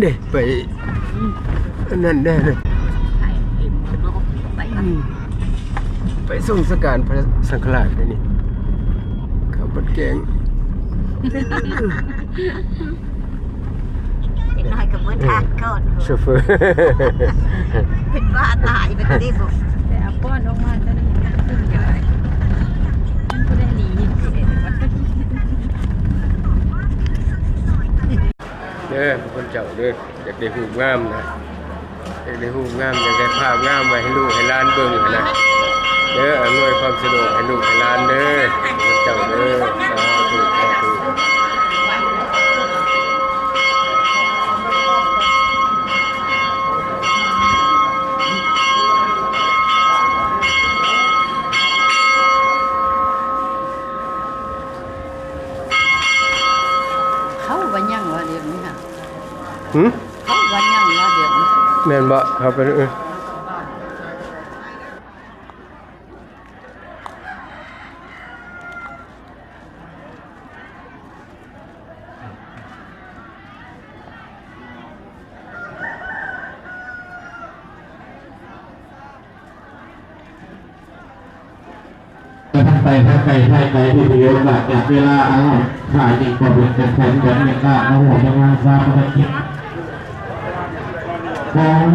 ເດ້ ໄປ ອັນນັ້ນແດ່ນະ ໄປ ອືມ ໄປສົ່ງສະການພະສັງຄະລາດນີ້ ເຂົ້າບັດແກງ ເດັກນ້ອຍກໍເໝືອນທາດກ່ອນ ໂຊເຟີ ເປັນບ້າຕາຍບັດນີ້ ບໍ່ ແຕ່ເອົາປ້ອນອອກມາ ເຈົ້າໜ້າທີ່ ເປັນຜູ້ໃດໜີ ເດ້ ພວກເພິ່ນເຈົ້າເດີ ຢາກໄດ້ຮູບງາມນະ ຢາກໄດ້ຮູບງາມ ຢາກໄດ້ພາບງາມໄວ້ໃຫ້ລູກໃຫ້ຫຼານເບິ່ງຫັ້ນນະ ເດີ ອຳນວຍຄວາມສະດວກໃຫ້ລູກໃຫ້ຫຼານເດີ ເຈົ້າເດີ ສາທຸ ສາທຸ. ເຂົ້າວ່າຫຍັງວະ ດຽວນີ້ຫາ ຫື? ເຂົ້າວ່າຫຍັງວະ ດຽວນີ້ ແມ່ນບໍ່? ເຂົ້າໄປ ເອີ. ທັງໄປທັງໄກ ໄທໄກ ທີ່ມີໂອກາດຈາກເວລາ ເອົາ ຂ້າຍິ່ງກໍເປັນກັນແທນກັນ ເມດຕາ ມາຮ່ວມໃນງານຊາປະນະກິດ ຂອງ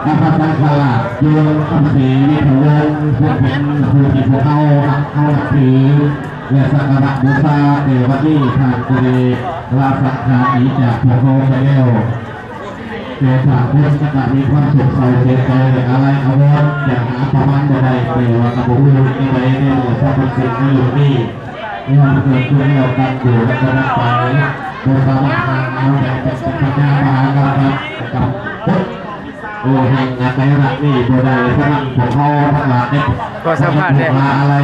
ພະສັງຄະລາດ ຢູ່ວັດພະສີວິທະວົງ ເຊິ່ງເປັນຜູ້ທີ່ພວກເຮົາຮັກເຄົານັບຖື ແລະ ສັກກາລະບູຊາ ແຕ່ວັນນີ້ທ່ານກໍໄດ້ລາສັງຂານໜີຈາກພວກເຮົາໄປແລ້ວ. ແຕ່ຕ່າງຄົນກໍຕ່າງມີຄວາມໂສກເສົ້າເສຍໃຈ ອາໄລອາວອນ ຈະຫາປະມານບໍ່ໄດ້ ແຕ່ວ່າກໍບໍ່ຮູ້ເຮັດແນວໃດ ໃນເມື່ອສາມສິບເຈັດໃນໂລກນີ້ ຍ້ອນເກີດຂຶ້ນແລ້ວຕັ້ງຢູ່ ແລ້ວກໍດັບໄປ ບໍ່ສາມາດຫາເອົາໄດ້ ເປັນປັນຍາມະຫາລາພັດກັບກົດ ໂອ ແຫ່ງອາໄຕລັກນີ້ບໍ່ໄດ້. ສະນັ້ນ ພວກເຮົາທັງຫຼາຍ ຂໍສຳພາດແດ່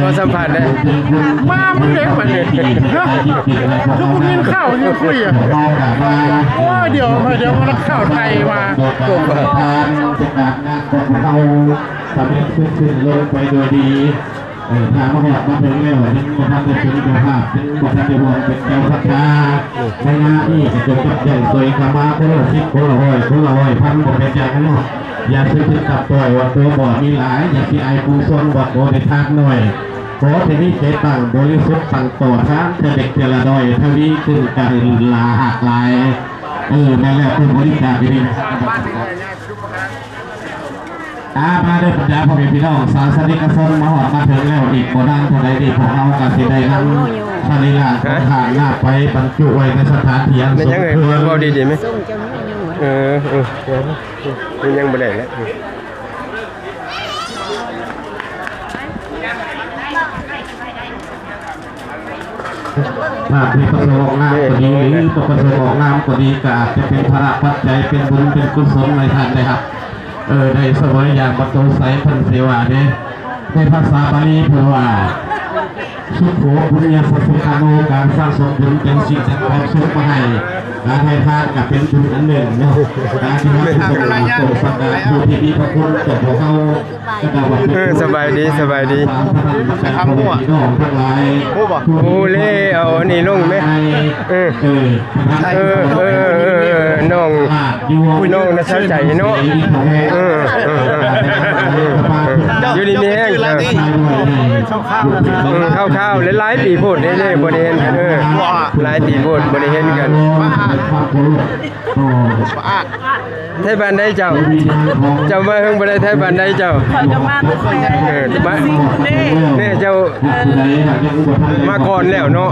ຂໍສຳພາດແດ່ ມາມື້ໃດບັດນີ້ ຄືບໍ່ຍິນຂ່າວ ຍັງຄຸຍຢູ່ ໂອ້ຍ ດຽວ ດຽວມັນຂ່າວໄທມາ ໂຕປະທານຈັດງານຂອງເຮົາສຳເລັດຂຶ້ນ ຂຶ້ນລົງໄປໂດຍດີ. ເອີ ຖ້າມາຮອດມາເຖິງແລ້ວ ຍັງບໍ່ທັນໄດ້ເປັນເຈົ້າພາບ ຍັງບໍ່ທັນໄດ້ຮ່ວມເປັນເຈົ້າສັດທາ ໃນງານນີ້ກໍຈົ່ງຈັບຈ່າຍຊ່ວຍເຂົ້າມາຄົນລະສິບ ຄົນລະຮ້ອຍ ຄົນລະຮ້ອຍພັນ ບໍ່ເປັນຫຍັງເນາະ. ຢ່າໄປຄິດຕັບຕ້ອຍວ່າຕົວບໍ່ມີຫຼາຍ ຢ່າຊິອາຍກຸ່ມຊົນວ່າໂຕໄດ້ທານໜ້ອຍ. ຂໍແຕ່ມີໃຈຕັ້ງບໍລິສຸດ ຕັ້ງຕໍ່ທານ ເທື່ອເລັກເທື່ອລະນ້ອຍ ທະວີຂຶ້ນກະຫຼາຫຼາກຫຼາຍ. ເອີ ແມ່ນແລ້ວ ຜູ້ບໍລິຈາກດີ ອາ ມາເດີບັນດາພໍ່ແມ່ພີ່ນ້ອງສາສະນິກະຊົນ ມາຮອດມາເຖິງແລ້ວ ອີກບໍ່ນານເທົ່າໃດນີ້ ພວກເຮົາກໍຊິໄດ້ນຳສະລີລະຂອງທ່ານນະໄປບັນຈຸໄວ້ໃນສະຖານທີ່ອັນສົມຄວນ. ເວົ້າດີໆ ແມ່ ເອີ ເອີ ຍັງບໍ່ໄດ້ແຫຼະ. ຖ້າທີ່ປະສົງອອກນາມກໍດີ ຫຼືບໍ່ປະສົງອອກນາມກໍດີ ກໍອາດຈະເປັນພາລະປັດໄຈ ເປັນບຸນເປັນກຸສົນໃຫ້ທ່ານໄດ້ຮັບ ເອີ ໄດ້ສະເຫວີຍຢ່າງບັນໂຕໄຊ ເພິ່ນຊິວ່າເດ້. ໃນພາສາບາລີເພິ່ນວ່າ ສຸໂຂ ປຸນຍະສັດສະຄາໂນ ການສະສົມບຸນເປັນສິ່ງທີ່ຄວາມສຸກມາໃຫ້ ການໃຫ້ທານກໍເປັນບຸນອັນໜຶ່ງເນາະ. ການທີ່ເຮົາສະເຫວີຍຢ່າງບັນໂຕໄຊ ຜູ້ທີ່ມີພະຄຸນຕໍ່ພວກເຮົາ ເອີ ສະບາຍດີ ສະບາຍດີ ໂອ້ ເລ ເອົາອັນນີ້ລົງແມະ. ເອີ ເອີ ເອີ ນ້ອງ ນ້ອງນະຊາໃຈເນາະ. ເອີ ເອີ ເອີ ຢູ່ດີມີແຮງ. ເອີ ເອີ ເອີ ເອີ ຄາວໆ ຫຼາຍໆປີໂພດເດ້ ບໍ່ໄດ້ເຫັນກັນ. ເອີ ຫຼາຍປີໂພດບໍ່ໄດ້ເຫັນກັນ. ໄທບ້ານໃດເຈົ້າ? ເຈົ້າມາເຫິງບໍ່ໄດ້ ໄທບ້ານໃດເຈົ້າ? ຂ້ອຍກໍມາຄືກັນ. ເອີ ມາ ແນ່ເຈົ້າ. ເອີ ມາກ່ອນແລ້ວເນາະ.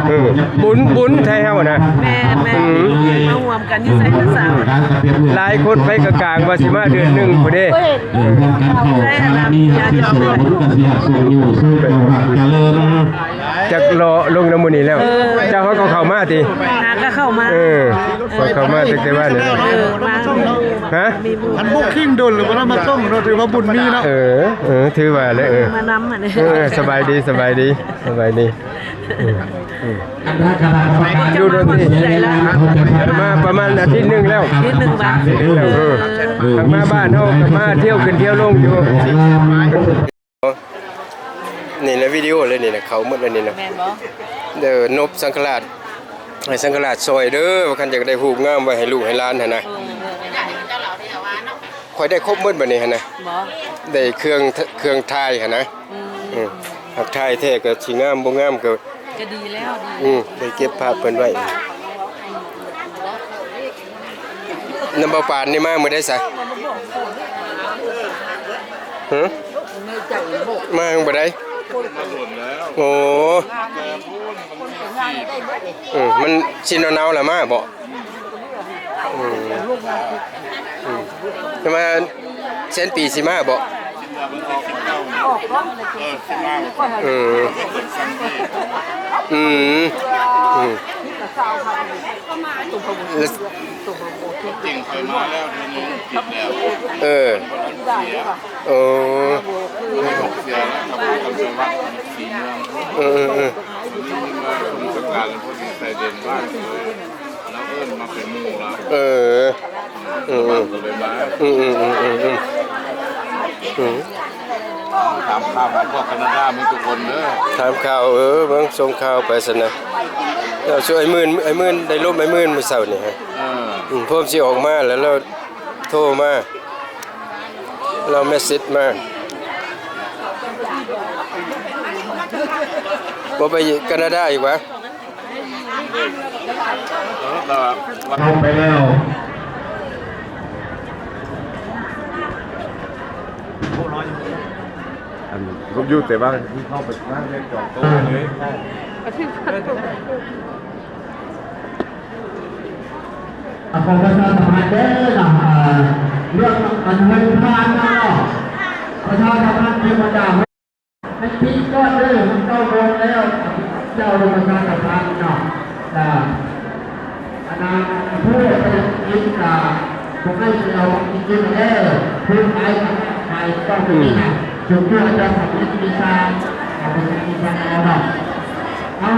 ເອີ ບຸນ ບຸນໄທເຮົານະ. ແມ່ນໆ ອືມ ມາຮ່ວມກັນຢູ່ໃສນະສາວ. ຫຼາຍຄົນໄປກະກາງວ່າຊິມາເດືອນໜຶ່ງພຸ້ນເດ້. ເອີ ຮ່ວມກັນເຂົ້າບາລະມີຮັບສິດສົມບຸນກະສິຮັບສົ່ງຢູ່ ສູ່ເຈົ້າຮັກຈະເລີນ. ຈັກເລາະລົງນຳໝູ່ນີ້ແລ້ວ. ເອີ ເຈົ້າເຮົາກໍເຂົ້າມາຕິ. ຫາກໍເຂົ້າມາ. ເອີ ເອີ ເຂົ້າມາຕັ້ງແຕ່ວານນີ້. ເອີ ມາ ຮະ? ມີບຸນ ຄັນບຸກຄິງດົນແລ້ວບໍ່ໄດ້ມາສົ່ງເນາະ ຖືວ່າບຸນມີເນາະ. ເອີ ເອີ ຖືວ່າແຫຼະ. ເອີ ມານຳຫັ້ນ. ເອີ ສະບາຍດີ ສະບາຍດີ ສະບາຍດີ. ເອີ ເອີ ອັນທາງຄະນະກຳມະການຢູ່ດົນນີ້ ມາປະມານອາທິດໜຶ່ງແລ້ວ. ອາທິດໜຶ່ງບາດ. ເອີ ມາບ້ານເຮົາກໍມາທ່ຽວຂຶ້ນທ່ຽວລົງຢູ່. ນີ້ນະ ວິດີໂອເລີຍນີ້ນະ ເຂົ້າໝົດແລ້ວນີ້ນະ. ແມ່ນບໍ່? ເດີ ນົບສັງຄະລາດ ໃຫ້ສັງຄະລາດຊ່ອຍເດີ້ ຄັນຢາກໄດ້ຮູບງາມໄວ້ໃຫ້ລູກໃຫ້ຫຼານຫັ້ນນະ. ເອີ ຂ້ອຍໄດ້ຄົບໝົດບັດນີ້ຫັ້ນນະ ບໍ່? ໄດ້ເຄື່ອງ ເຄື່ອງຖ່າຍຫັ້ນນະ. ອືມ ອືມ ຫາກຖ່າຍແທ້ກໍຊິງາມ ບໍ່ງາມກໍ ກໍດີແລ້ວ ດີ ອືມ ໄດ້ເກັບພາບເພິ່ນໄວ້. ນຳບ່າວປານນີ້ມາມື້ໃດຊະ? ຫື? ມາມື້ໃດ? ໂອ້ ອືມ ມັນຊິໜາວໆລະມາບໍ? ອືມ ອືມ ແຕ່ວ່າແສນປີຊິມາບໍ? ອືມ ອືມ ອືມ ແລ້ວ ຕົວຈິງຂ້ອຍມາແລ້ວເທື່ອໜຶ່ງ ຜິດແລ້ວ ເອີ ບໍ່ທັນເສຍ ໂອ້ ເສຍແລ້ວກໍໄປວັດສີເມືອງ ເອີ ເອີ ເອີ ໄດ້ຍິນວ່າຄົນສະການເພິ່ນໃສ່ເດັ່ນບ້ານ ເອີ ລາວເອີ້ນມາເປັນໝູ່ລາວ ເອີ ເອີ ເອີ ກໍເລີຍມາ ອືມ ອືມ ອືມ ອືມ ອືມ ອືມ ຖາມຂ່າວຂອງພວກການາດາໝົດທຸກຄົນເດີ ຖາມຂ່າວ ເອີ ເບິ່ງ ສົ່ງຂ່າວໄປຊັ້ນນະ ແລ້ວຊ່ວຍອ້າຍໝື່ນ ອ້າຍໝື່ນ ໄດ້ລົມອ້າຍໝື່ນມື້ເຊົ້ານີ້ ເອີ ອືມ ພວມຊິອອກມາແລ້ວ ລາວໂທມາ ລາວເມສເສດມາ ບໍ່ໄປການາດາອີກຫວາ? ເຂົ້າໄປແລ້ວ ອັນ ຢູ່ແຕ່ວ່າເຂົ້າໄປທາງເລກຈອກໂຕເລີຍ. ອ່າ ຂໍປະຊາສຳພັນເດີເນາະ ອ່າ ເລື່ອງອັນເງິນທານເນາະ ປະຊາສຳພັນເທວະດາ ໃຫ້ປິດກ່ອນເດີ ມັນເກົ້າໂມງແລ້ວ ເຈົ້າລົງປະຊາສຳພັນເນາະ ອ່າ ອັນນັ້ນ ຜູ້ໃດກິນກະບໍ່ໃຫ້ໄປເອົາກິນເດີ ຜູ້ຂາຍຂາຍຕ້ອງໄປກິນນະ ຈົນກວ່າຈະສຳເລັດວິຊາ ເອົາໄປກິນວິຊາເນາະ ເອົາ.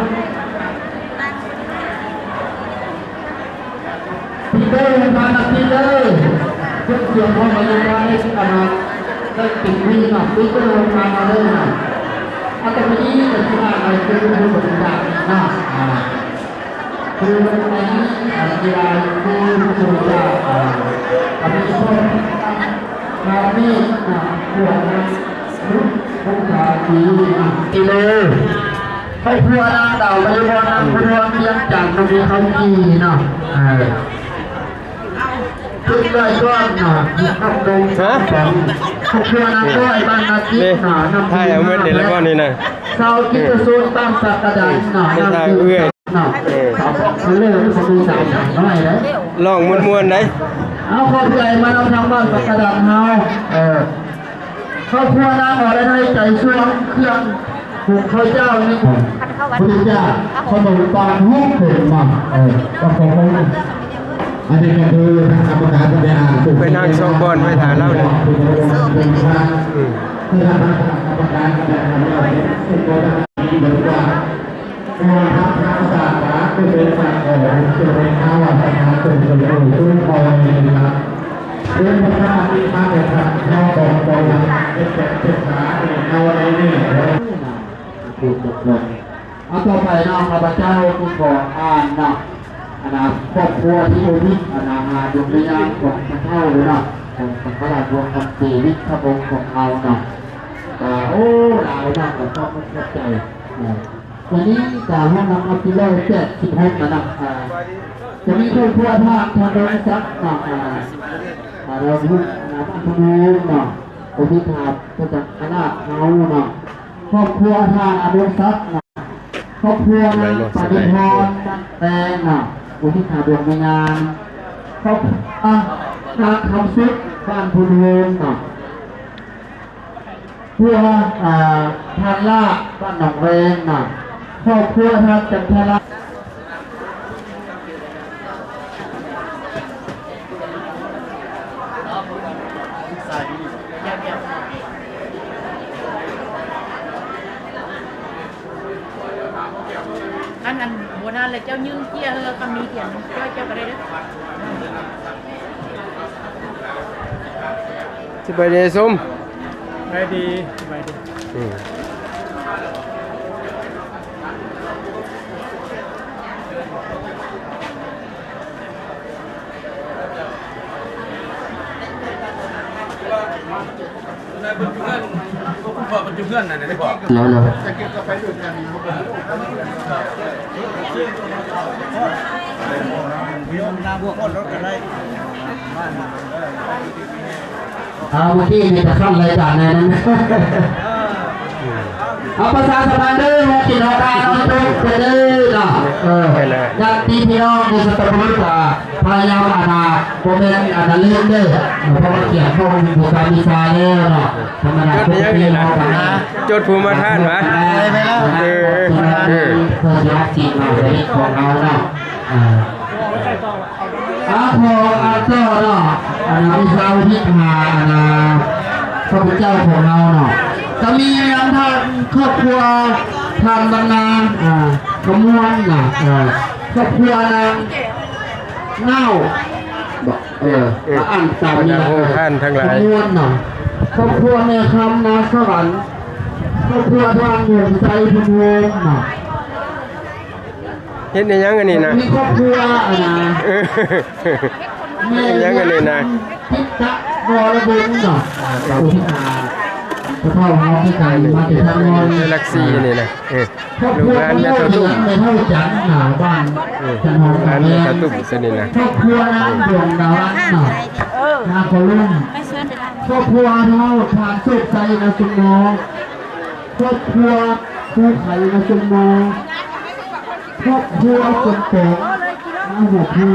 ປີເຕີ ພານາປີເຕີ ເພິ່ນສຽງເຂົາມາຢູ່ວ່າໄດ້ ອັນນັ້ນ ໄດ້ເປັນວີເນາະ ປີເຕີ ພານາເລີຍເນາະ ອາກາດດີກໍຊິມາໃນຄືຜູ້ບໍລິຈາກເນາະ ອ່າ ຄືໃນ ອ່າ ກິລາ ຄືຜູ້ບໍລິຈາກ ອ່າ ອາ ມີຄົນ ຄາວນີ້ນະ ພວກນັ້ນ ຫົກສາສີ່ນະ ກິໂລ ຄອບຄົວນາງດາວມະຍາວອນ ນາງຜູ້ດວງວຽງຈັນ ບໍ່ມີເຂົ້າຈີ່ເນາະ ເອີ ເຈັດຮ້ອຍກ້ອນເນາະ ນ້ຳນົມສອງ ຄອບຄົວນາງນ້ອຍ ບ້ານນາຈິກເນາະ ນ້ຳ ຖ່າຍເອົາເໝິດນີ້ແລ້ວບໍ່ນີ້ນະ ຊາວກິດຈະສູນ ບ້ານສັກກະດັນເນາະ ນ້ຳດື່ມ ເນາະ ເອີ ສາວສອງຄົນເລີຍ ມີສາວສາວນ້ອຍເດ້ ຮ້ອງມ່ວນໆໄດ໋ ເອົາ ຂອບໃຈມານຳທາງບ້ານປະກະດັນເຮົາ ເອີ ຄອບຄົວນາງອອລະໄນ ໃຈຊ່ວງ ເຄື່ອງຫຸງເຂົ້າເຈົ້ານີ້ ພຸດທະເຈົ້າ ຂະໜົມປານຫົກເປັນມາ ເອີ ກໍຂໍ ອັນນີ້ກໍຄືທາງກຳມະການເພິ່ນໄດ້ອ່ານ ໄປນັ່ງສອງບ່ອນໄວ້ຖ້າລາວນີ້ ອືມ ຄືທາງຄະນະກຳມະການກໍໄດ້ອ່ານແລ້ວ ເຫັນວ່າ ວ່າທາງສາສະໜາເປັນເປັນສາກອນ ເປັນເປັນທາງວາສະໜາເປັນເປັນຜູ້ຊຸມຄອຍນີ້ລະ ເປັນພະທານທີ່ພາໃຫ້ທ່ານເຮົາຂອງເຈົ້ານຳເປັນເປັນສາເປັນເຮົາໃນນີ້ເນາະ ເອົາ ຕໍ່ໄປເນາະ ຂ້າພະເຈົ້າກໍຂໍອ່ານເນາະ ອັນນາ ຄອບຄົວທີ່ອຸທິດ ອັນນາ ຫາດວງວິນຍານຂອງພະເຖົ້າເນາະ ຂອງສັງຄະລາດວງຄຳເດວິດພະອົງຂອງເຮົາເນາະ ກໍ ໂອ້ ຫຼາຍເນາະ ກໍຂອບໃຈເນາະ. ວັນນີ້ການຮ່ວມນຳອັບທີຮ້ອຍແປດສິບຫົກນະນະ ອ່າ ຈະມີຄອບຄົວທ່ານ ທ່ານດອນສັກເນາະ ອ່າ ອ່າ ດອນຮຸກ ນະ ບ້ານພະໂນມເນາະ ໂອພິທາດ ພະຈັກຄະລາດເຮົາເນາະ ຄອບຄົວທ່ານອະນຸສັກເນາະ ຄອບຄົວນາງປະດິພອນ ບ້ານແປງເນາະ ໂອພິທາດວງວິນຍານ ຄອບຄົວນາງຄຳສຸກ ບ້ານໂພນໂຮມເນາະ. ຄົວ ອ່າ ທ່ານລາດ ບ້ານໜອງແວງນະ ຄອບຄົວທ່ານຈັນທະລາດ ອັນ ອັນ ບໍ່ນານແລ້ວ ເຈົ້າຍື່ນເຈ້ຍເຮີ ຄຳມີທຽນເຈົ້າ ເຈົ້າກໍໄດ້ເດີ້. ສະບາຍດີສົມ ສະບາຍດີ ສະບາຍດີ ອືມ. ເນາະ ເນາະ ອ່າ ເມື່ອກີ້ນີ້ຈະຂັ້ນລາຍການແນ່ນັ້ນ ເອົາປະຊາສຳພັນເດີ ພີ່ນ້ອງ ເດີເນາະ ເອີ ຍາດຕິພີ່ນ້ອງຢູ່ສັດຕະປູ ກໍພະຍາຍາມ ອັນນ່າ ບໍ່ແມ່ນ ອັນນ່າ ລືມເດີ ເພາະວ່າກຽມຂອງບຸນການວິຊາແລ້ວເນາະ ທຳມະດາ ຈົດອີ່ຫຍັງນີ້ນະ ຈົດພູມະທາດຫວາ ເອີ ເອີ ເອີ ຂອງເຮົາເນາະ ເອີ ອາ ຂໍ ອາ ຕໍ່ເນາະ ອັນນ່າ ວິຊາວິທາ ອັນນ່າ ພະພຸດທະເຈົ້າຂອງເຮົາເນາະ ກະມີນຳທາງຄອບຄົວທ່ານບັນນາ ອາ ຂະມວນນະ ເອີ ຄອບຄົວນາງເນົ່າ ເອີ ເອີ ອ່ານຕາມນີ້ນະ ຂະມວນເນາະ ຄອບຄົວແມ່ຄຳນາສະຫວັນ ຄອບຄົວທ່ານວົງໄຊ ເພິ່ນໂຮມເນາະ. ເຮັດອີ່ຫຍັງອັນນີ້ນະ? ມີຄອບຄົວອັນນ່າ ເອີ ເຮັດອີ່ຫຍັງອັນນີ້ນະ? ທິດຕະວໍລະວົງເນາະ ອ່າ ເຈົ້າທີ່ ອ່າ ຜູ້ເຖົ້າເຮົາທີ່ໄກມາແຕ່ທາງນອກ ລັກຊີນີ້ນະ ເອີ ລູກຫຼານແມ່ເຖົ້າຕຸ້ມ ແມ່ເຖົ້າຈັນ ອ່າ ບ້ານ ເອີ ລູກຫຼານແມ່ເຖົ້າຕຸ້ມຊະນີ້ນະ ຄອບຄົວນາງດວງດາວັນເນາະ ນາໂກລຸມ ຄອບຄົວເຮົາທ່ານໂຊກໄຊ ນາສົມມໍ ຄອບຄົວພູໄຂ ນາສົມມໍ ຄອບຄົວສົມປອງ ນາຫົວພູ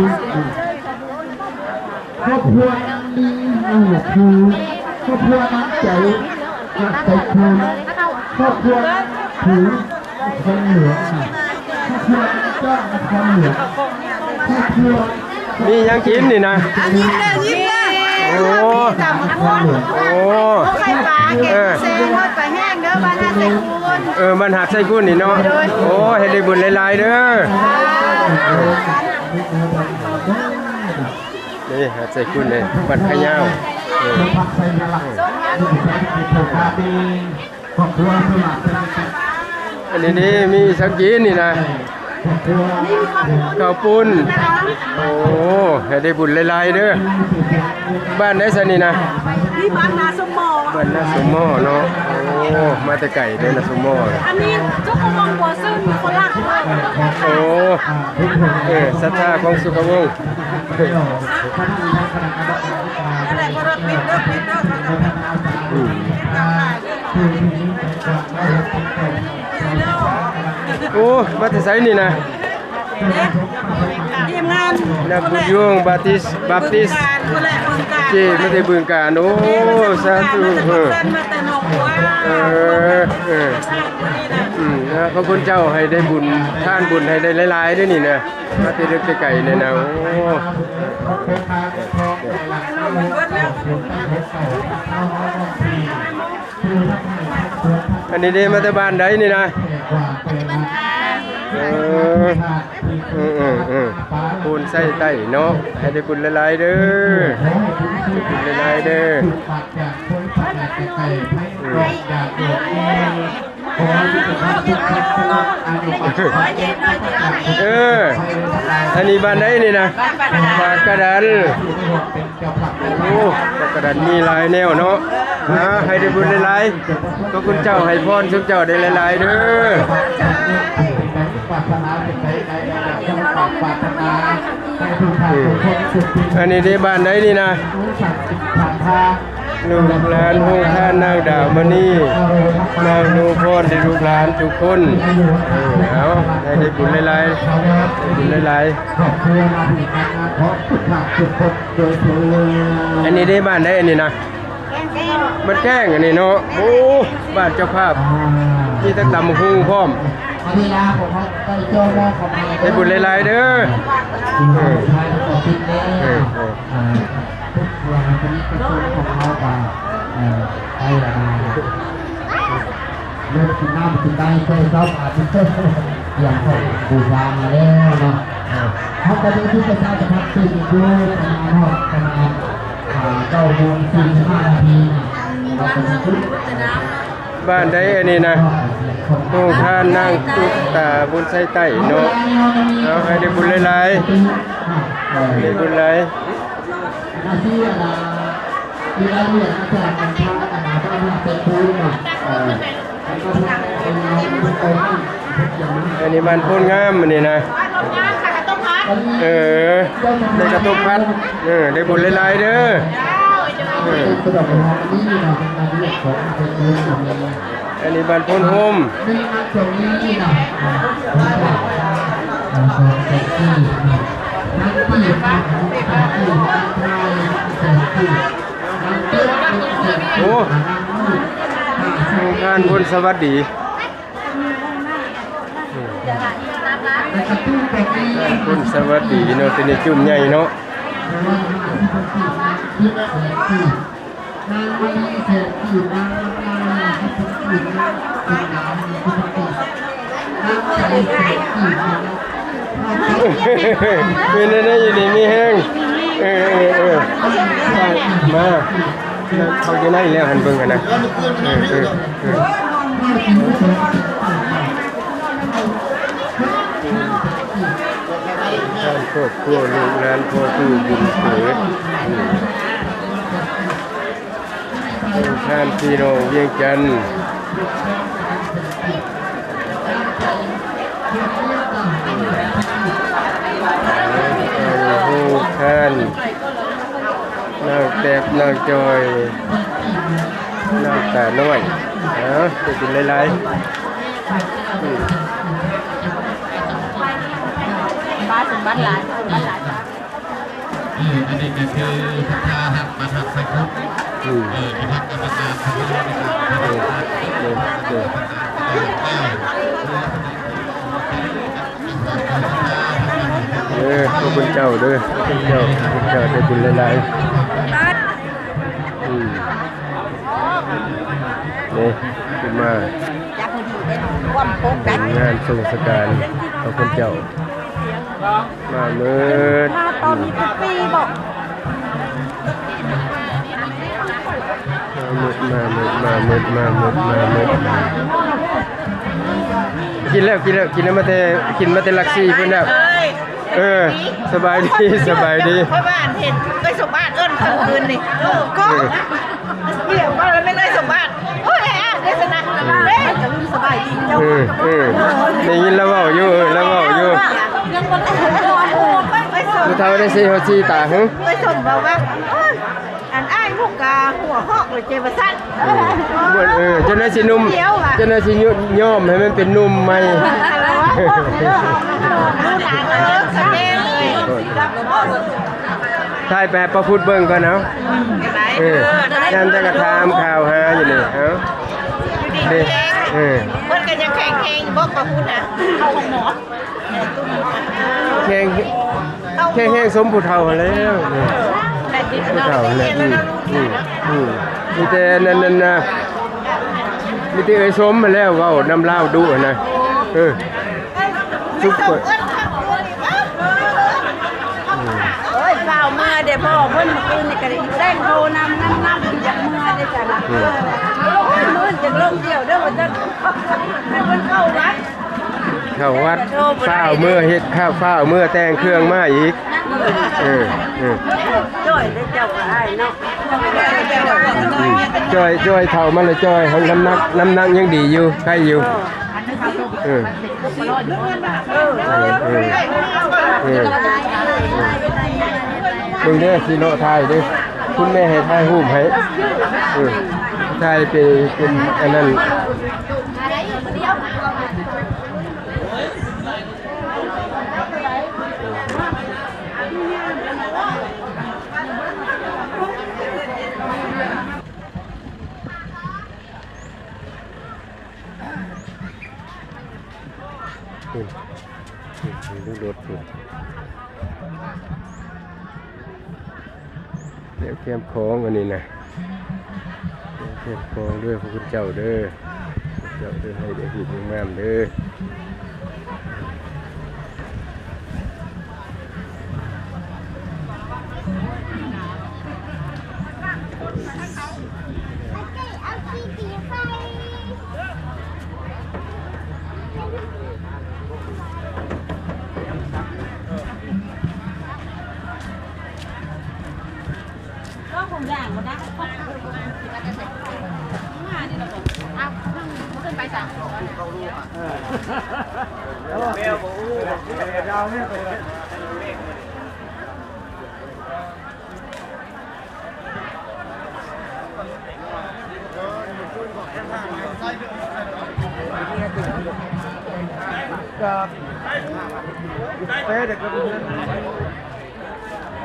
ຄອບຄົວນາງລີ ນາຫົວພູ ຄອບຄົວນາງໃຈ ນາໄຊຄູນ ຄອບຄົວນາງຜູ ນະຄອນຫຼວງ ຄອບຄົວນາງຈ້ອງ ນະຄອນຫຼວງ ຄອບຄົວ ມີຫຍັງກິນນີ້ນະ? ໂອ້ ຕຳບັກຫຸ່ງ ໂອ້ ໄຂ່ປາ ແກງເສັ້ນ ທອດປາແຫ້ງເດີ ບ້ານຫາດໄຊຄູນ ເອີ ບ້ານຫາດໄຊຄູນນີ້ເນາະ ໂອ້ ໃຫ້ໄດ້ບຸນຫຼາຍໆເດີ ນີ້ຫາດໄຊຄູນເດ້ ບ້ານຂະຍາວ ເອີ. ອັນນີ້ເດ້ ມີສັງກີນນີ້ນະ ເຂົ້າປຸ້ນ ໂອ້ ໃຫ້ໄດ້ບຸນຫຼາຍໆເດີ ບ້ານໃດຊັ້ນນີ້ນະ? ນີ້ບ້ານນາສົມມໍ ບ້ານນາສົມມໍເນາະ ໂອ້ ມາແຕ່ໄກເດີນາສົມມໍ ອັນນີ້ເຈົ້າຂອງວງໂປຊຶນຄົນລາວ ໂອ້ ເອີ ສັດທາຂອງສຸຂະວົງ ໂອ້ ມາແຕ່ໃສນີ້ນະ? ທີມງານ ນັກບຸນໂຍງບາຕິສ ບາບຕິສ ເຈ ມາແຕ່ບຶງການ ໂອ້ ສາທຸ ເອີ ເອີ ເອີ ອືມ ນະ ຂອບຄຸນເຈົ້າ ໃຫ້ໄດ້ບຸນ ທານບຸນໃຫ້ໄດ້ຫຼາຍໆເດ້ນີ້ນະ ມາແຕ່ເລິກແຕ່ໄກນີ້ນະ ໂອ້ ອັນນີ້ເດ້ ມາແຕ່ບ້ານໃດນີ້ນະ? ເອີ ເອີ ເອີ ເອີ ໂພນໄຊໃຕ້ເນາະ ໃຫ້ໄດ້ບຸນຫຼາຍໆເດີ ບຸນຫຼາຍໆເດີ ເອີ ອັນນີ້ບ້ານໃດນີ້ນະ? ປາກກະດັນ ໂອ້ ປາກກະດັນມີຫຼາຍແນວເນາະ ອ່າ ໃຫ້ໄດ້ບຸນຫຼາຍໆ ຂອບຄຸນເຈົ້າ ໃຫ້ພອນຊຸມເຈົ້າໄດ້ຫຼາຍໆເດີ ເອີ ອັນນີ້ເດ້ ບ້ານໃດນີ້ນະ? ລູກຫຼານໂຮງທານນາງດາວມະນີ ນາງໜູພອນ ແລະ ລູກຫຼານທຸກຄົນ ເອີ ເອົາ ໃຫ້ໄດ້ບຸນຫຼາຍໆ ບຸນຫຼາຍໆ ຄອບຄົວມາຜະລິດງານຂອງທຸກທ່ານທຸກຄົນໂດຍທົ່ວ. ອັນນີ້ເດ້ ບ້ານໃດອັນນີ້ນະ? ບ້ານແກ້ງ ອັນນີ້ເນາະ ໂອ້ ບ້ານເຈົ້າພາບ ມີແຕ່ຕຳບັກຫຸ່ງພ້ອມ ໄດ້ບຸນຫຼາຍໆເດີ ເອີ ເອີ ເອີ ເອີ ເອີ ເລີ່ມກິນນ້ຳກິນໃນໃສ່ຊາວບາດ ຕຽມຂອງບູຊາມາແລ້ວເນາະ ເຮົາກໍໄດ້ທີ່ປະຊາສຳພັນຕື່ມຢູ່ ປະມານຮອດ ປະມານ ອ່າ ເກົ້າໂມງສີ່ສິບຫ້ານາທີ ບ້ານໃດອັນນີ້ນະ? ໂຮງທານນາງຕຸກຕາ ບຸນໄຊໃຕ້ເນາະ ເອົາ ໃຫ້ໄດ້ບຸນຫຼາຍໆ ໃຫ້ໄດ້ບຸນຫຼາຍ. ອັນນີ້ບ້ານໂພນງາມ ອັນນີ້ນະ. ເອີ ໄດ້ກະທົບພັດ ເອີ ໄດ້ບຸນຫຼາຍໆເດີ. ເອີ ອັນນີ້ບ້ານໂພນໂຮມ. ໂອ້ ໂຮງທານບຸນສະຫວັດດີ ບຸນສະຫວັດດີເນາະ ເປັນໄອ້ຈຸ້ມໃຫຍ່ເນາະ. ເປັນແນວໃດ ຢູ່ດີມີແຮງ. ເອີ ເອີ ເອີ ມາ ເຂົາຢູ່ໃນແລ້ວຫັ້ນ ເບິ່ງຫັ້ນນະ. ເອີ ເອີ ເອີ ຄອບຄົວລູກຫຼານ ພໍ່ຕູ້ບຸນເກີດ ໂຮງທານພີ່ນ້ອງວຽງຈັນ ໂຮງທານນາງແຕບ ນາງຈອຍ ນາງຕານ້ອຍ. ເອົາ ໄດ້ບຸນຫຼາຍໆ. ອືມ ປາສົມບັດຫຼາຍ ສົມບັດຫຼາຍ. ເອີ ອັນນີ້ກໍຄືສັດທາຮັກ ມາຮັກໃສ່ຄຸນ ອືມ ເອີ ທີ່ຮັກກຳມະການ ເອີ ເອີ ເອີ ເອີ ຂອບຄຸນເຈົ້າເດີ ຂອບຄຸນເຈົ້າ ຂອບຄຸນເຈົ້າ ໄດ້ບຸນຫຼາຍໆ. ອືມ ນີ້ ຂຶ້ນມາ ຈັກໃຫ້ດີເດ້ ຄວາມໂພກໄດ້ ງານສົ່ງສະການຂອງເພິ່ນເຈົ້າ ມາເມີດ ມາຕອນນີ້ທຸກປີບໍ? ມາເມີດ ມາເມີດ ມາເມີດ ມາເມີດ ມາເມີດ. ກິນແລ້ວ ກິນແລ້ວ ກິນແລ້ວ ມາແຕ່ ກິນມາແຕ່ຫຼັກສີ່ພຸ້ນແລ້ວ. ເອີ ສະບາຍດີ ສະບາຍດີ. ຂ້ອຍວ່າເຫັນເອື້ອຍສົມບາດເອີ້ນເຂົາຄືນນີ້ ເອີ ກໍ ເອີ ດຽວວ່າແລ້ວແມ່ນເອື້ອຍສົມບາດ. ໂອ້ຍ ອ້າຍເດ້ຊັ້ນນະ ເອີ ເດ້ ເອີ ເອີ ໄດ້ຍິນລາວເວົ້າຢູ່ ເອີ ລາວເວົ້າຢູ່. ຜູ້ເຖົ້າໄດ້ສີຫົວສີຕາ ຫື ເອື້ອຍສົມບາດເວົ້າວ່າ ໂອ້ຍ ອັນອ້າຍລູກກະຫົວຫອກເລີຍເຈວ່າຊັ້ນ. ເອີ ເອີ ຈັ່ງໃດຊິໜຸ່ມ ຈັ່ງໃດຊິຍອມໃຫ້ມັນເປັນໜຸ່ມໃໝ່. ຖ່າຍໄປໃຫ້ປ້າພຸດເບິ່ງກ່ອນເນາະ. ເອີ ຍາມໃດກໍຖາມຂ່າວຫາຢູ່ນີ້ ເອົ້າ ເດ້ ເອີ ເພິ່ນກໍຍັງແຂງແຮງຢູ່ບໍ່ ປ້າພຸດນະ? ເຂົ້າໂຮງໝໍ ແຂງ ແຂງແຮງສົມຜູ້ເຖົ້າຫັ້ນແລ້ວ ຜູ້ເຖົ້າແລ້ວ. ອືມ ອືມ ມີແຕ່ນັ້ນ ນັ້ນນະ ມີແຕ່ເອື້ອຍສົມຫັ້ນແຫຼະເວົ້ານຳລາວດຸຫັ້ນນະ. ເອີ ສຸກ ໂອ້ຍ ຟ້າວເມືອເດ້ພໍ່ ເພິ່ນຄືນນີ້ກໍໄດ້ແຊງໂທນຳ ນຳ ນຳ ຢາກເມືອເດ້ຊັ້ນນະ. ອືມ ໂອ້ຍ ມື້ອື່ນຈັ່ງລົງດຽວເດີວ່າຊັ້ນ ໃຫ້ເພິ່ນເຂົ້າວັດ. ເຂົ້າວັດ ຟ້າວເມືອເຮັດ ຟ້າວເມືອແຕ່ງເຄື່ອງມາອີກ. ເອີ ເອີ ຈ່ອຍເດ້ເຈົ້າກໍອ້າຍເນາະ. ອືມ ຈ່ອຍ ຈ່ອຍເຖົ້າມາແລ້ວ ຈ່ອຍ ນ້ຳໜັກ ນ້ຳໜັກຍັງດີຢູ່ ໄຄຢູ່. ເອີ ເອີ ເອີ ເອີ ເບິ່ງເດີ ຊິເລາະຖ່າຍເດີ ຄຸນແມ່ໃຫ້ຖ່າຍຮູບໃຫ້. ເອີ ຖ່າຍເປັນ ເປັນອັນນັ້ນ. ພຸ້ນ ພຸ້ນ ດູລົດພຸ້ນ. ແຖວແຄມຂອງອັນນີ້ນະ ແຖວແຄມຂອງເດີ ພະຄຸນເຈົ້າເດີ ເຈົ້າເດີ ໃຫ້ໄດ້ຮູບງາມໆເດີ. ລອງຫົ ຢ່າງບໍ່ໄດ້ ມານີ້ລະບໍ່ ເອົາ ເພິ່ນໄປສາມຄົນ ກັບເຟສ ເດີ ກັບ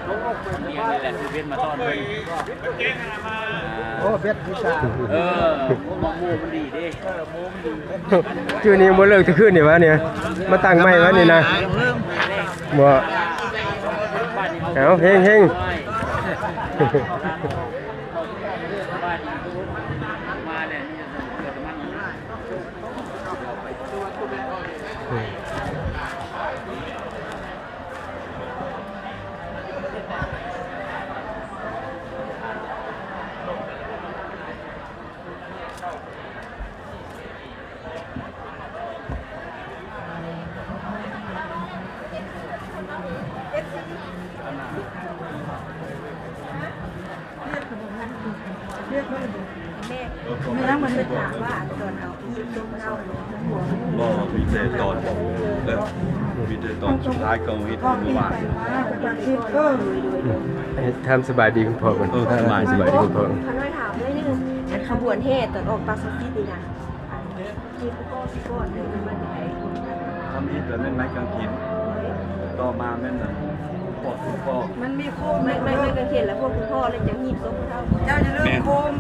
ເພື່ອນ ນີ້ແຫຼະຄືເວັນມາຕ້ອນເພິ່ນ ໂອ້ ເວັດຄືກັນ ເອີ ໝູ່ມັນດີເດ້ ເອີ ໝູ່ມັນດີ ຄືນີ້ບໍ່ເລີກແຕ່ຄືນນີ້ຫວານີ້ ມາຕັ້ງໃໝ່ຫວານີ້ນະ ບໍ່ ເອົາ ເຮັງໆ. ບໍ່ ມີແຕ່ຕອນ ເອີ ມີແຕ່ຕອນສຸດທ້າຍກໍເຮັດມື້ວານ ເອີ ໃຫ້ຖາມສະບາຍດີຄຸນພໍ່ກ່ອນ ເອີ ສະບາຍ ສະບາຍດີຄຸນພໍ່ ຂ້ານ້ອຍຖາມໜ້ອຍໜຶ່ງ ອັນຂະບວນແຫ່ຕອນອອກປາກຊອງຊີດນີ້ນະ ເຮັດກ່ອນ ເຮັດກ່ອນເລີຍ ມັນມາແຕ່ໃດ? ທຳອິດແລ້ວແມ່ນໄມ້ກາງເຂນ ຕໍ່ມາແມ່ນອັນ ພວກຄຸນພໍ່ ມັນມີໂຄມ ໄມ້ ໄມ້ ໄມ້ກາງເຂນ ແລ້ວພວກຄຸນພໍ່ ແລ້ວຈັ່ງຮີບສົບເຂົາ ເຈົ້າຢ່າລືມໂຄມ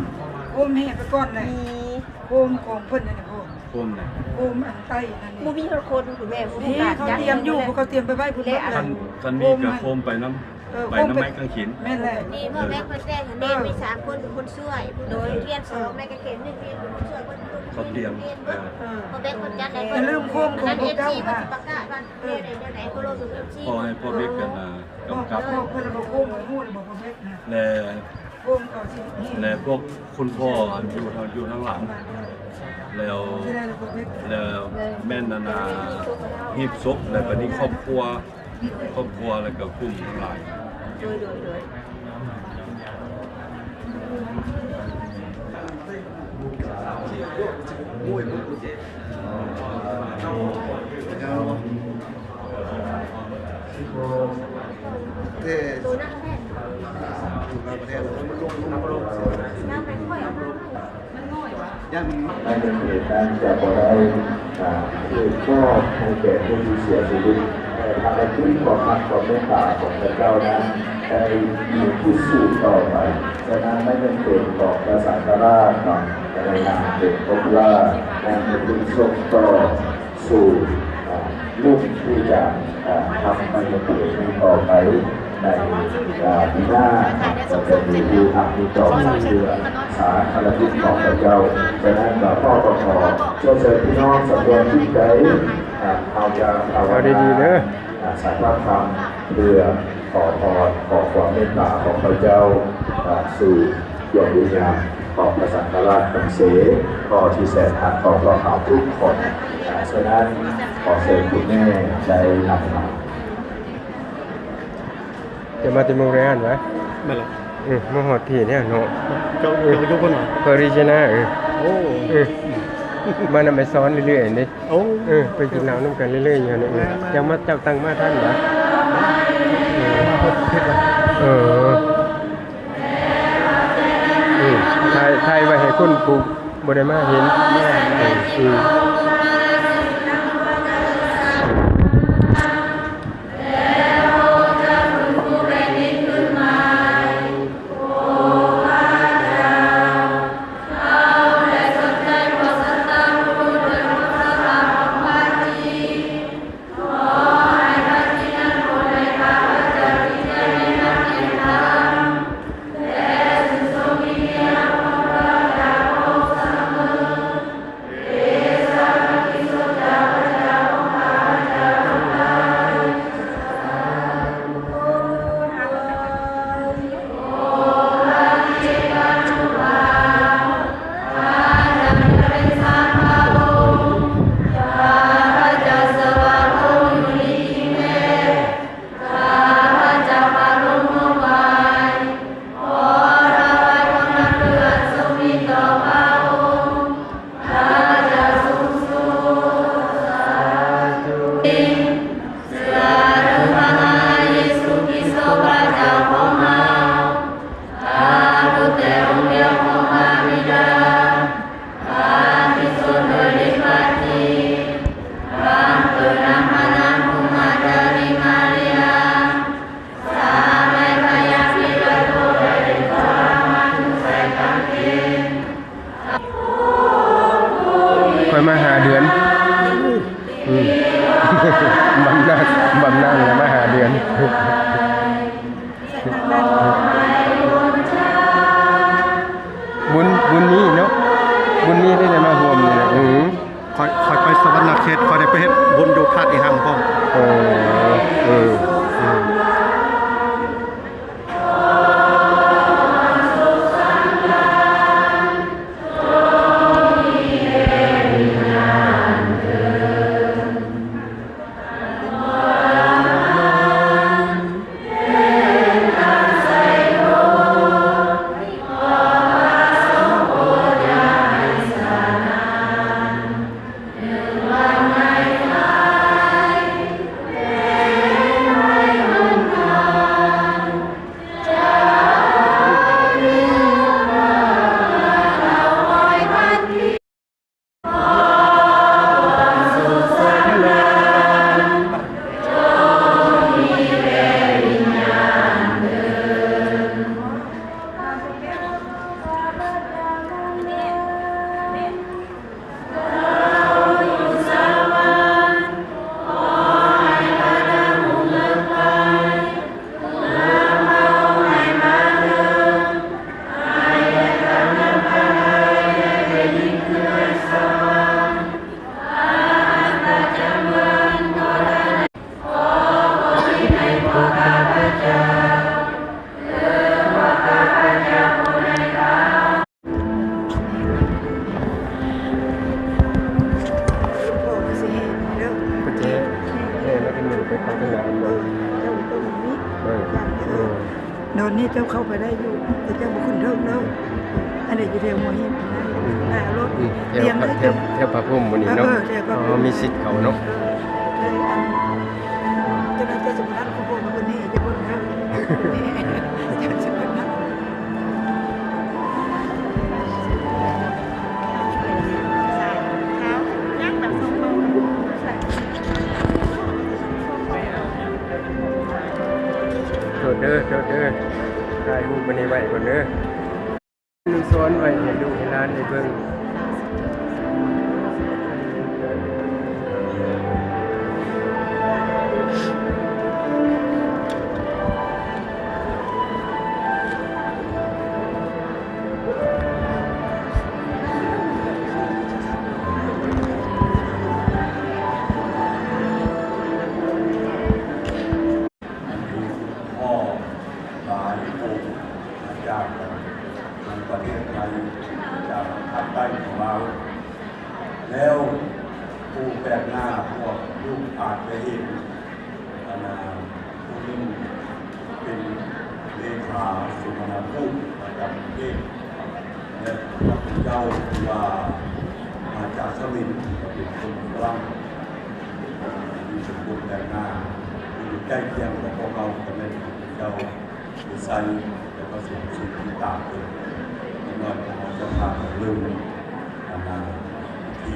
ໂຄມແຫ່ໄປກ່ອນແຫຼະ ມີໂຄມຂອງເພິ່ນນັ້ນນະ ໂຄມ ໂຄມໃດ ໂຄມອັນໃຕ້ນັ້ນ ບໍ່ມີຮອດຄົນ ຄຸນແມ່ ບໍ່ມີ ເຂົາຕຽມຢູ່ ເຂົາຕຽມໄປໄວ້ພຸ້ນ ແລະ ຄັນ ຄັນມີກະໂຄມໄປນຳ ເອີ ໄປນຳໄມ້ກາງເຂນ ແມ່ນແຫຼະ ນີ້ພໍ່ແມ່ເພິ່ນແຈ້ງໃຫ້ແມ່ ເອີ ມີສາມຄົນເປັນຄົນຊ່ວຍ ໂດຍ ຮຽນສອງ ໄມ້ກາງເຂນໜຶ່ງ ຮຽນເປັນຄົນຊ່ວຍ ເພິ່ນ ເຂົາຕຽມ ເອີ ພໍ່ແມ່ເພິ່ນຈັດໃຫ້ ຢ່າລືມໂຄມຂອງພວກເຈົ້ານະ ເອີ ເອີ ຂໍໃຫ້ພໍ່ເບັກກັນນະ ກຳກັບ ບອກເພິ່ນວ່າໂຄມໃຫ້ຮູ້ແລ້ວບອກພໍ່ເບັກນະ ແລະ ໂຄມເຂົາຊິ ແລະ ພວກຄຸນພໍ່ຢູ່ທາງ ຢູ່ທາງຫຼັງ ແລ້ວ ແລ້ວແມ່ນອັນນາ ຮີບສົບ ແລ້ວບາດນີ້ຄອບຄົວ ຄອບຄົວ ແລ້ວກໍກຸ່ມທັງຫຼາຍ ໂດຍ ໂດຍ ໂດຍ ແຕ່ ໄມ້ກາງເຂນນັ້ນຈະບໍ່ໄດ້ ອາ ຖືກມອບໃຫ້ແກ່ຜູ້ທີ່ເສຍຊີວິດ, ແຕ່ພາລະກິດຄວາມຮັກຄວາມເມດຕາຂອງພະເຈົ້ານັ້ນໄດ້ມີທີ່ສືບຕໍ່ໄປ. ສະນັ້ນ ໄມ້ກາງເຂນຂອງພະສັງຄະລາດເນາະ ໃນນາມເປັນພະລາດ ນັ້ນເປັນສົ່ງຕໍ່ ສູ່ ອາ ລຸ້ນທີ່ຈະ ອາ ຮັບໄມ້ກາງເຂນນີ້ຕໍ່ໄປໃນ ອາ ປີໜ້າ ກໍຈະມີຜູ້ຮັບຜິດຊອບເພື່ອສາທາລະນະກິດຂອງພະເຈົ້າ. ສະນັ້ນກໍຂໍ ຂໍເຊີນພີ່ນ້ອງສຳຮວມຈິດໃຈ ອາ ເຮົາຈະພາວະນາ ອາ ສາທາທຳ ເພື່ອຂໍພອນ ຂໍຄວາມເມດຕາຂອງພະເຈົ້າ ອາ ສູ່ ດວງວິນຍານຂອງພະສັງຄະລາດທັງສີ່ ກໍທີ່ແສນຮັກຂອງພວກເຮົາທຸກຄົນ. ສະນັ້ນ ຂໍເຊີນຄຸນແມ່ໄດ້ນຳມາ. ຈະມາແຕ່ເມືອງແລນຫວາ? ແມ່ນລະ. ອື ມາຮອດພີ້ແລ້ວເນາະ. ເຈົ້າ ເຈົ້າຢູ່ພຸ້ນຫວາ? ປາຣີຊະນະ. ເອີ ໂອ້ ເອີ ມານຳໄອ້ສອນເລື້ອຍໆເດ້. ໂອ້ ເອີ ໄປກິນເຫຼົ້ານຳກັນເລື້ອຍໆຢູ່ຫັ້ນ. ເອີ ເຈົ້າມາ ເຈົ້າຕັ້ງມາທັນຫວາ? ເອີ ມາພົບຜິດລະ. ເອີ ອືມ ຖ່າຍ ຖ່າຍໄວ້ໃຫ້ຄົນຜູ້ບໍ່ໄດ້ມາເຫັນ. ແມ່ນ ອືມ. ບຸນ ບຸນນີ້ເນາະ ບຸນນີ້ໄດ້ມາຮ່ວມນີ້ແຫຼະ. ອື ຂ້ອຍ ຂ້ອຍໄປສະຫວັນນະເຂດ ຂ້ອຍໄດ້ໄປເຮັດບຸນຢູ່ທາດອີຮັ່ງພ້ອມ. ເອີ ເອີ ເອີ. ໂອເຄ ເອີ ແລ້ວກໍມີໄປເຂົ້າທາງຫຼັງເບິ່ງ ເຈົ້າບໍ່ຕ້ອງມີ ເອີ ເອີ ດອນນີ້ເຈົ້າເຂົ້າໄປໄດ້ຢູ່ ແຕ່ເຈົ້າບໍ່ຂຶ້ນເທິງເດີ. ອັນນີ້ຢູ່ແຖວຫົວຫີນນະ ອືມ ເອົາລົດ ອືມ ແຖວ ຕຽມໄດ້ ແຖວ ເປັນ ແຖວພະພົມໝູ່ນີ້ເນາະ. ເອີ ແຖວພະພົມ ອໍ ມີສິດເຂົ້າເນາະ. ເອີ ເຈົ້າໜ້າທີ່ສຳລັບຂອງພວກເຮົານີ້ ໂທດເດີ ໂທດເດີ ຖ່າຍຮູບອັນນີ້ໄວ້ກ່ອນເດີ. ອະນຸສອນໄວ້ໃຫ້ລູກໃຫ້ຫຼານໄດ້ເບິ່ງ. ອັນນີ້ພໍ່ຫຼາຍອົງມາຈາກທາງປະເທດໄທ ຈາກພາກໃຕ້ຂອງລາວ ແລ້ວຜູ້ແປກໜ້າພວກລູກອາດໄປເຫັນ ອັນນ່າ ຜູ້ໜຶ່ງເປັນເລຂາສົມນາຄູດປະຈຳປະເທດ ແລະ ພະຄຸນເຈົ້າທີ່ວ່າມາຈາກສະວິດ ກໍເປັນຄົນຝຣັ່ງ ມີສົມບູນແບບໜ້າທີ່ໃກ້ຄຽງກັບພວກເຮົາ ກໍແມ່ນພະຄຸນເຈົ້າວິໄຊ ແລະ ພະສົງฆ์ສຸດທີ່ຕາເກີດ. ຢ່າງໜ້ອຍພວກເຮົາຈະພາກັນເລີ່ມ ອັນນ່າ ພິທີ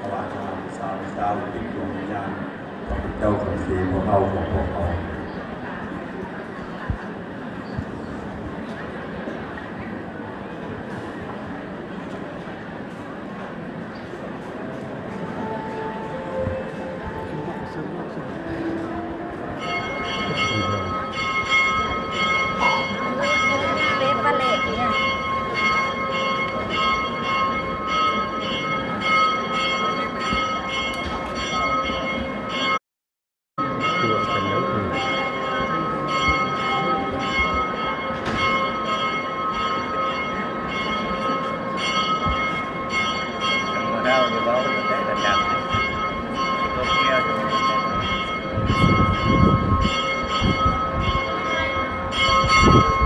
ພະລາຊະນາບູຊາ ພະເຈົ້າຕິດດວງວິນຍານ ພະພຸດທະເຈົ້າສັນເສພະເຜົ່າຂອງພວກເຮົາ. ເບບາເລດເນຍ. ອ